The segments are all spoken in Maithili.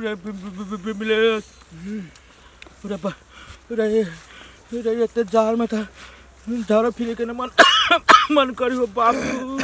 रे बिमलेश रे रे रे एते जाड़ में तऽ झाड़ो फिरे के न मन मन करियो बापू।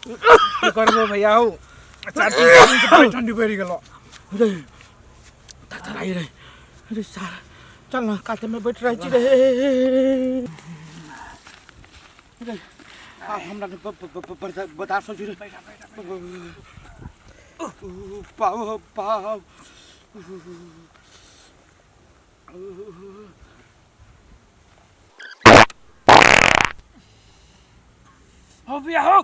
की करबो भैया हौ, 4-3 दिन से बड़ी ठंडी पड़ि गेलो। रे थरथराइ रे रे सारा, चल न काते में बैठ रहै छी रे। रे आब हमरा ने बर्दाश्त होइ छै रे। पाव पाव। हो भैया हो,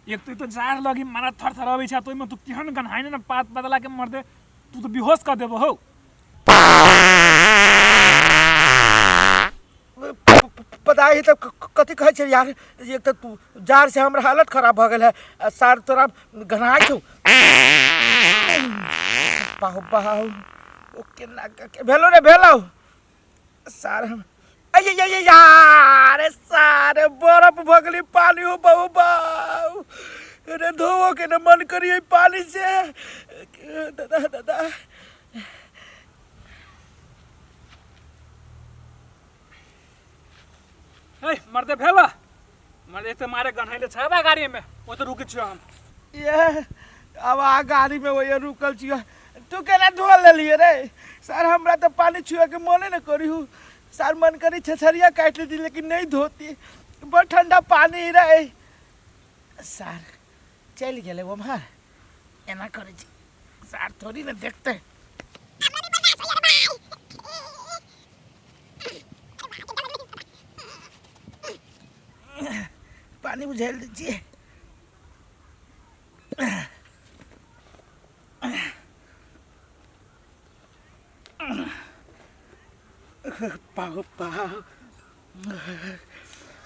एक तो तो जार लगी मारा थर थर अबै छै, तो ओहिमे तू केहन गन्हाइ ने पात बदला के मर दे, तू तो बेहोश कर देबो हौ। पता है तऽ कथी कहै छै यार? एक तऽ तू जार से हमर हालत खराब भऽ गेल है आ सार तोरा गन्हाइ छौ। पाहु पाहु, ओ केना के भेलो रे, भेलो सार हम अये ये यार, सार बर्फ भऽ गेलै पानी हो बहु बाऊ रे, धोवो के न मन करिए पानी से। दादा दादा। ए मर्दे भेला मर्दे तो मारे गन्हैले छै बा गाड़ी में, ओ तो रुकै छियो हम। ये अब आ गाड़ी में वही रुकल छियो, तू केना धो लेलिए रे सर? हमरा तो पानी छुए के मने न करी हूँ सर, मन करी छछरिया काटि लेती लेकिन नहीं धोती, बड़ ठंडा पानी रे सर। चलि गेलै ओम्हर, एना करै छी सर, थोड़ी ने देखते। पानी बुझाइल दै छियै। पाओ पाओ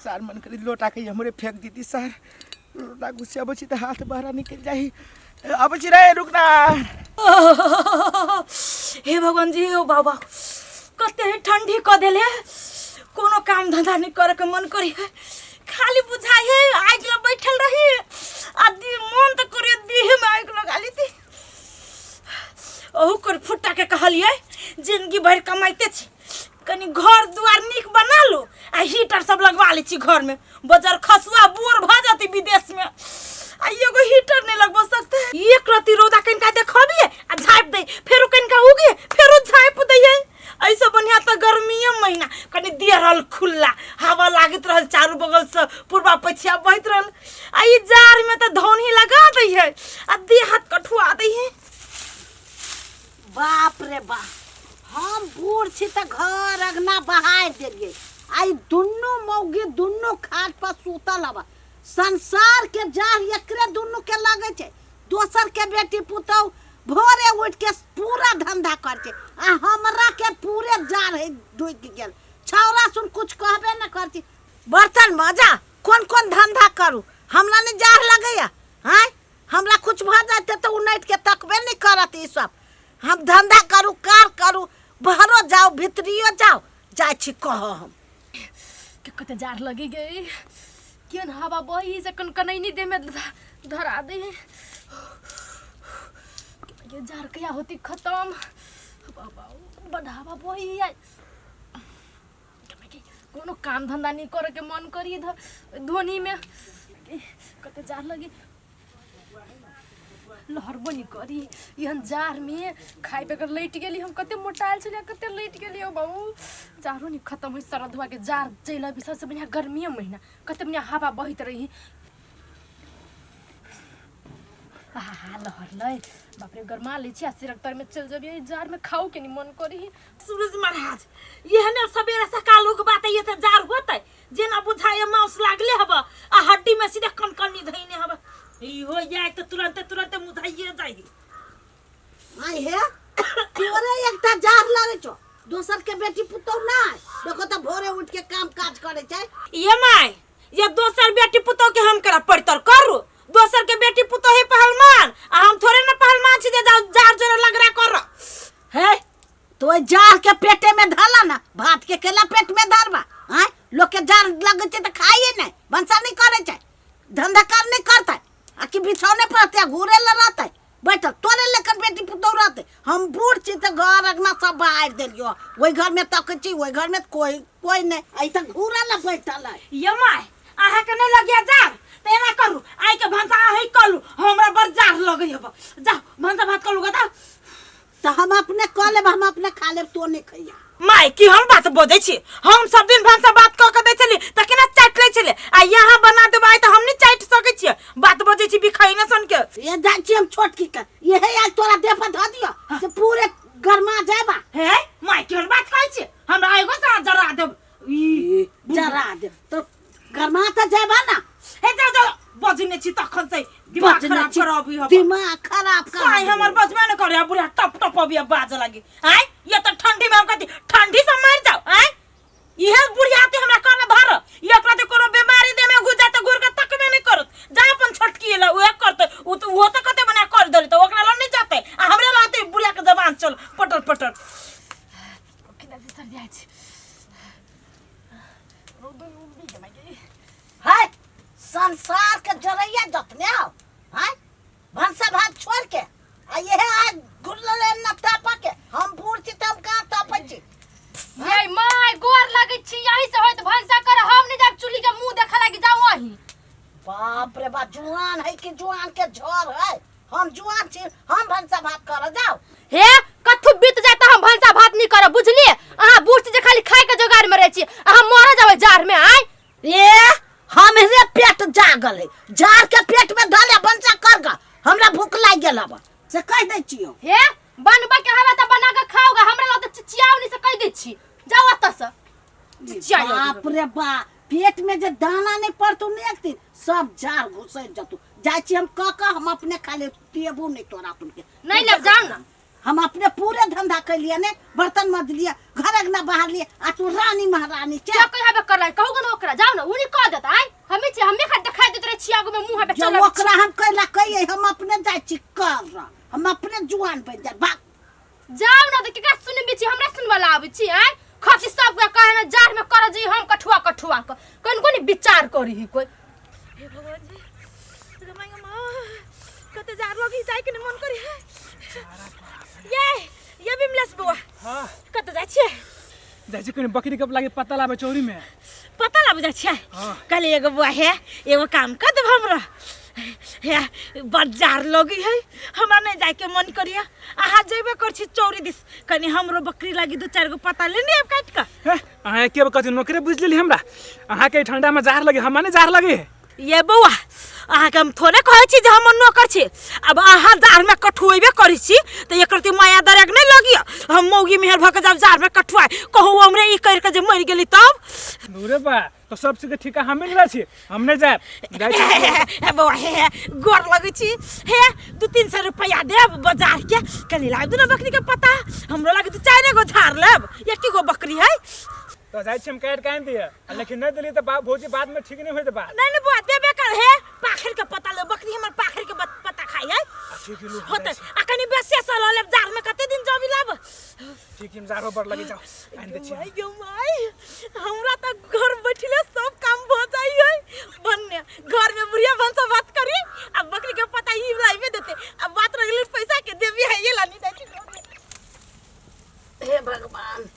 सार, मन करी लोटा के हमरे फेंक दीदी सार, लोटा गुस्से अबै छी तऽ हाथ बहरा निकलि जाइ। अबै छी रे, रुक ना। हे भगवान जी, ओ बाबा, कते ठंडी क देले, कोनो काम धंधा नहीं करे के मन करी है, खाली बुझाई है आगि लग बैठल रही आ दी मन तो करे देह में आगि लगा ली। ओहू कर फुट्टा के कहलिए जिंदगी भर कमाइते छी, कनी घर दुआर नीक बना लो आ हीटर सब लगवा लै छी घर में, बजर खसुआ बोर भ जाती विदेश में आ एगो हीटर नहीं लगवा सकते। एक रति रौदा कनिका देखबिए आ झाँपि दे, फेरो कनिका उगे फेरो झाँपि दै है। ऐसे बढ़िया तो गर्मीए महीना कनी दिया रहल खुला, हवा लागैत रहल, चारू बगल से पूर्वा पछिया बहैत रहल, आ ई जाड़ में तो धौनी लगा दै है आ देह हाथ कठुआ दै है। बाप रे बाप, हम बूढ़ छी तऽ घर अंगना बहारि देलियै, आइ दुनू मौगी दुनू खाट पर सुतल हवा। संसार के जाड़ एकरे दुनू के लगै छै, दोसर के बेटी पुतहु भोरे उठि के पूरा धंधा कर छै आ हमरा के पूरे जाड़ है ढुकि गेल। छौड़ा सुन कुछ कहबे न करती, बर्तन मजा कोन कोन धंधा करू, हमरा नहि जाड़ लगैया? आँय, हमरा कुछ भऽ जाते तऽ उनटि के तकबे नहि करत ई सब। हम धंधा करू, कार करू, बाहरो जाउ भीतरियो जाउ, जाइ छी कह हम के कते जाड़ लगी गई, केहन हवा बही से कन कनैनी देह में धरा दे। ये जाड़ कहिया होती खत्म? बाबा, बड हवा बही आइ, कोनो काम धंधा नहीं करे के मन करी धोनी में। कते जाड़ लगी, लहरबो नहीं करी एहन जाड़ में, खाइ बगैर लटि गेली हम, कते मोटायल छलियै, कते लटि गेली हौ बाबू। जाड़ो नहीं खत्म होइ सरधुआ के जाड़ चलि अबी। सबसे बढ़िया गर्मिए महीना, कते बढ़िया हवा बहैत रही। आहा लहरलै, बाप रे, गरमा लै छी आ सिरक तर में चलि जबियै, जाड़ में खाओ के नहीं मन करी। सूरज महाराज, एहने सवेरे सकाल उगबा तऽ एते जाड़ होतै? जेना बुझाइए माउस लागले हब आ हड्डी में सीधे कनकनी धैने हब, इहो जाय तऽ तुरंते तुरंते मुझाइए जाइ। आइ हे, तोरे एकटा जाड़ लगै छौ, दोसर के बेटी पुतहु नहि देखो तऽ भोरे उठि के काम काज करै छै। ये माय, ये दोसर बेटी पुतहु के हम करा पड़तर करू? दोसर के बेटी पुतहु है पहलवान आ हम थोड़े ना पहलवान छी जे जाओ जार जोरे लगरा कर। हे तो ओहि जाड़ के पेटे में धरला ना, भात के केला पेट में धरबा? आँय, लोक के जाड़ लगै छै तऽ खाइए नहि, भनसा नहि करै छै, धंधा कार नहि करतै, आ कि बिछौने पर रहतै आ घूरे लए रहतै बैठल? तोरे लेकर बेटी पुतहु रहतै, हम बूढ़ छी। तऽ घर अङ्गना सब बहारि देलियो ओहि घरमे तकै छी ओहि घरमे कोइ कोइ नहि एहि तऽ घूरऽ लए बैठल है ये my अहाँके नहि लगिया जाड़ तऽ एना करू आइके भनसा अहीं करू हमरा बड़ जाड़ लगै हब जाउ भनसा भात करू गऽ तऽ तऽ हम अपने कऽ लेब हम अपने खा लेब तो नहि खैया माय की हम बात बजै छी हम सब दिन भनसा बात कऽ के दै छलियै तऽ केना चाटि लै छलियै आ यहाँ बना देबै तऽ हम नहि चाटि सकै छियै बात बजै छी बिखैने सन के ये जाइ छी हम छोटकी के यहे आज तोरा देह पर धऽ दियौ से पूरे गरमा जायबा हे माय केहन बात कहै छी हमरा एगो सा जरा देब ई जरा देब तो गरमा तऽ जायबा ना हे जाओ जाओ बजने छी तखन से दिमाग बजने खराब छी, करबी हम दिमाग खराब कर साई हमर बजबे न करे बुढ़िया टप टप अबिया बाज लागी आय ये त ठंडी में हम कहती ठंडी से मर जाओ आय इहे बुढ़िया ते हमरा कन धर ये एकरा ते कोनो बीमारी दे में घुस जाते घुर के तकबे नहीं करत जा अपन छोटकी ला उहे करते उ त उहो त कते बना कर देली त ओकरा ला नहीं जाते आ हमरे ला आते बुढ़िया के जबान चल पटर पटर केना जे सर्दी आइ छै रौदो उबि गेलै गे। है संसार के जरैया जतने आओ है भनसा भात छोड़ के आ यहे आज गुरले न तापा के हम बूढ़ छी त हम कहाँ तापै छी ये my गोर लगै छी यही से होइत भनसा कर हम नहीं जाब चूल्ही के मुंह देखा लागी जाऊ अहीं बाप रे बाप जुआन है कि जुआन के झोर है हम जुआन छी हम भनसा भात कर जाओ हे कथू बीत जाए त हम भनसा भात नहीं करब बुझलिए अहाँ बूढ़ छी जे खाली खाए के जोगार में रहै छी अहाँ मरऽ जाबै जाड़ में आय ए हमरे पेट जागल है जार के पेट में धले भनसा कर गा हमरा भूख लागि गेल अब से कह दै छियौ हे बनबा के हवा त बना के खाओगा हमरा लग त चिचियाओ नहीं से कह दै छी जाओ एतऽ से चिचियाओ बाप रे बा पेट में जे दाना नहीं पड़तौ ने एक दिन सब जार घुसै जतौ जाइ छी हम कह कऽ हम अपने खा ले देबो नहीं तोरा तुमके नहीं लेब जाओ ना हम अपने पूरे धंधा कैलिए ने बर्तन मजलिए घर अंगना बाहर लिए आ तू रानी महारानी क्या क्या कहि हबे कर कहू ने ओकरा जाओ ना उनी कह देत आय हमे छी हमे खा देखाई देत रहे छी आगू में मुंह हबे जब चल ओकरा हम कैला कहिए हम अपने जाइ छी कर हम अपने जुआन बन जाए भाग जाओ ना त केकरा सुनबे छी हमरा सुनबा ला आबै छी आय खसी सब के कहे ना जाड़ में कर जी हम कठुआ कठुआ क कोन कोन विचार करी ही कोई हे भगवान जी रमाई माँ कते जार लगी जाय के मन करी है ये ये बिमलेश बुआ हाँ कते जाइ छियै जाइ छी कनि बकरी के लागे पता लाबे चौरी में पता लाबे जाइ छियै हाँ। कहले एगो बुआ हे एगो काम कर देब हमरा हे बाजार लगी है हमरा नहीं जाय के मन करिया अहाँ जेबे कर छी चौरी दिस कनि हमरो बकरी लागी दू चारि गो पता लेने आब काटि कऽ हे अहाँ एके कथी नौकरी बुझि लेली हमरा अहाँके ठंडा में जार लगे हमरा नहीं जार लगे ये बौआ अहाँके हम थोड़े कहै छी जे हम नौकर छी अब अहाँ जाड़मे कठुएबे करै छी तऽ एक रति माया दरेग नहि लगिय हम मौगी मेहर भऽ के जब जाड़मे कठुआय कहू हमरे ई करि के जे मरि गेली तब दूरे बा तो सब चीज के ठेका हमे लेले छी हम नहीं जायब जाइ छी हे बौआ हे हे गोर लगै छी हे 2-3 सौ रुपैआ देब बाजार के कनि लाबि दू ने बकरी के पता हमरो लागे दू चारि गो झाड़ लेब एक गो बकरी है तो जाइ छी हम काटि के आनि दिअ आ लेकिन नहीं देली तऽ बाप भौजी बाद में ठीक नहीं होइत बात नहीं नहीं बुआ देबे कर हे पाखर के पता ले बकरी हमर पाखर के पता खाई है ठीक है लो होते आ कनि बेसी से ल लेब जाड़ में कते दिन जबी लाब ठीक है हम जारो बड़ लगे जाओ आनि दै छी माय गो माय हमरा त घर बैठले सब काम भ जाइ है भन्ने घर में बुढ़िया भनसा बात करी आ बकरी के पता ई लाइबे देते आ बात रह गेलै पैसा के देबी है ये लानी जाइ छी हे भगवान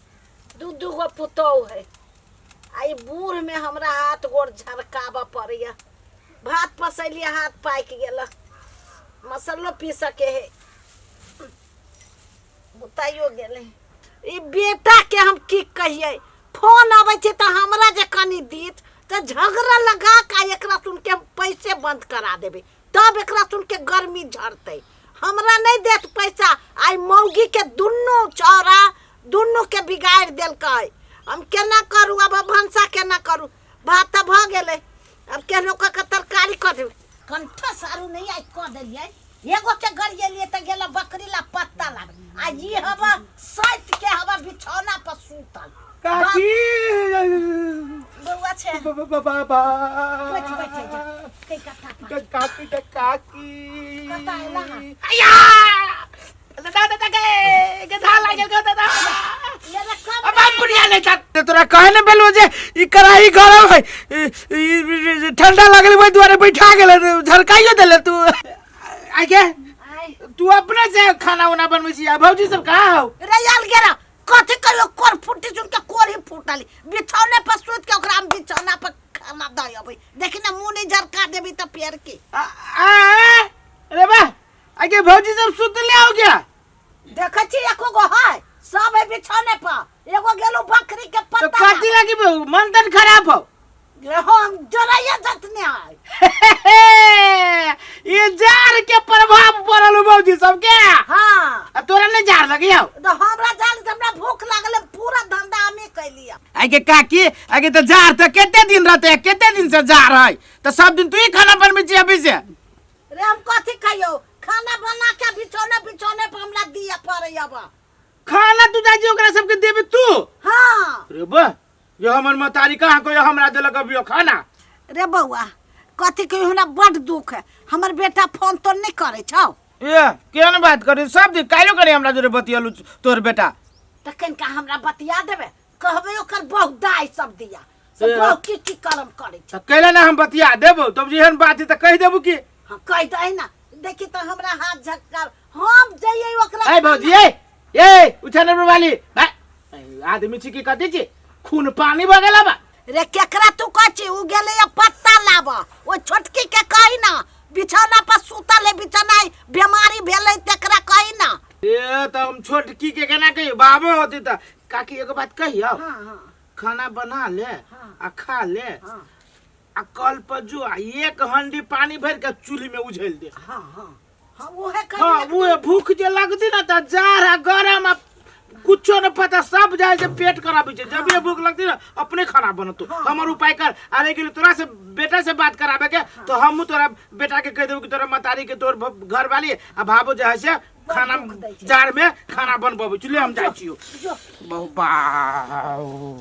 दू दू गो पुतोहु है आ ई बूढ़ में हमरा हाथ गोड़ झरकाबऽ पड़ैया भात पसैलियै हाथ पाकि गेल मसल्लो पीसऽ के है बुताइयो गेलै ई बेटाके हम की कहियै फोन अबै छै तऽ हमरा जे कनि दीत तऽ झगड़ा लगा कऽ एकरा सुनके हम पैसे बंद करा देबै तब एकरा सुनके गर्मी झड़तै हमरा नहि देत पैसा आइ मौगीके दुनू छौड़ा दुनूके बिगाड़ि देलकै हम केना करू आब भनसा केना करू भात तऽ भऽ गेलै आब केहनो कऽ कऽ तरकारी कऽ देबै कंठा सारू नहि आइ कऽ देलियै एगो के गरिएलियै तऽ गेल बकरी ला पत्ता लाबे आ ई हवा सैत के हवा बिछौना पर सुतल काकी बौआ छै बाबा बैठ बैठ जा कई कथा पा काकी त काकी कतऽ एला हँ? आया दादा दादा के गधा लागल गो दादा ये रे कब अब हम बुढ़िया नहीं था ते तोरा कहे ने बेलू जे ई कढ़ाई गरम है ठंडा लागल ओहि दुआरे बैठा गेल झरकाइयो देले तू आइ के आइ तू अपने से खाना उना बनबै छी आ भौजी सब कहाँ हौ? रे आल गेरा कथी कहियो कोर फूटी चुन के कोर ही फूटली बिछौने पर सुत के ओकरा हम बिछौना पर खाना दऽ अबै देखी ना मुँह नहीं झरका देबी तऽ फेर की। आ, आ, अरे वाह, आगे भौजी सब सुतले हो गया? देखै छी एको गो है सब है बिछौने पर, एगो गेलू बकरी के तो पत्ता कथी लगी बहू मन तन खराब हो? हम जराइया जतने आय। ये जार के प्रभाव पड़ल हो भौजी सबके। हाँ। आ तोरा नहीं जार लगी हो? तो हमरा जान से हमरा भूख लागल, पूरा धंधा हमें कैलिया। आगे काकी, आगे तो जार तो केते दिन रहते, केते दिन से जार है तो सब दिन तू ही खाना बनबै छी अभी से। रे हम कथी खाइयो, खाना बना के बिछौने बिछौने पर हमरा दिया पड़े अब। खाना तू जाजी ओकरा सबके देबे तू? हाँ। रे बा, ये हमर मतारी कहाँ को हमरा देलक अभी खाना? रे बौआ कथी कहियो, हमरा बड दुख है, हमर बेटा फोन तो नहीं करे छौ। ए केहन बात करी, सब दिन काल्हो करी हमरा जोरे बतियलु तोर बेटा। तखन का हमरा बतिया देबे, कहबे ओकर बहुत दाय सब दिया से ए। बहुत की की करम करे छै। त कैला ना हम बतिया देबो, तब जेहन बात है त कहि देबो की। हाँ कहि दे ना, देखी त हमरा हाथ झटका हम जइयै ओकरा। ए भौजी, ए ए उछाने पर वाली भाई आदमी छी की कथी छी, खून पानी भऽ गेल बा। रे केकरा तू कहै छी, उ गेलै या पत्ता लाब, ओ छोटकी के कही ना बिछौना पर सुतल है, बिछौना बीमारी भेलै तेकरा कही ना। ए त हम छोटकी के केना कहियो, बाबो होती त। काकी एगो बात कहियो? हाँ, हाँ। खाना बना ले हाँ। आ खा ले हाँ। आ कल पर जो आ एक हंडी पानी भर के चूल्ही में उझेल दे। हाँ, हाँ। हाँ, उहे करी। हाँ, उहे भूख जे लगती ना त जार आ गरम आ कुछो न पता सब जाए से पेट खराब छै। जब ये भूख लगती ना अपने खाना बनतो। हाँ। हमर उपाय कर। अरे गेल तोरा से बेटा से बात कराबे के तो हमहू तोरा बेटा के कह देबो कि तोरा मतारी के तोर घर वाली आ भाबो जे है से खाना दुख दै छै। जार में खाना बनबबै। चलिए हम जाइ छियो। जो। बहु बाऊ।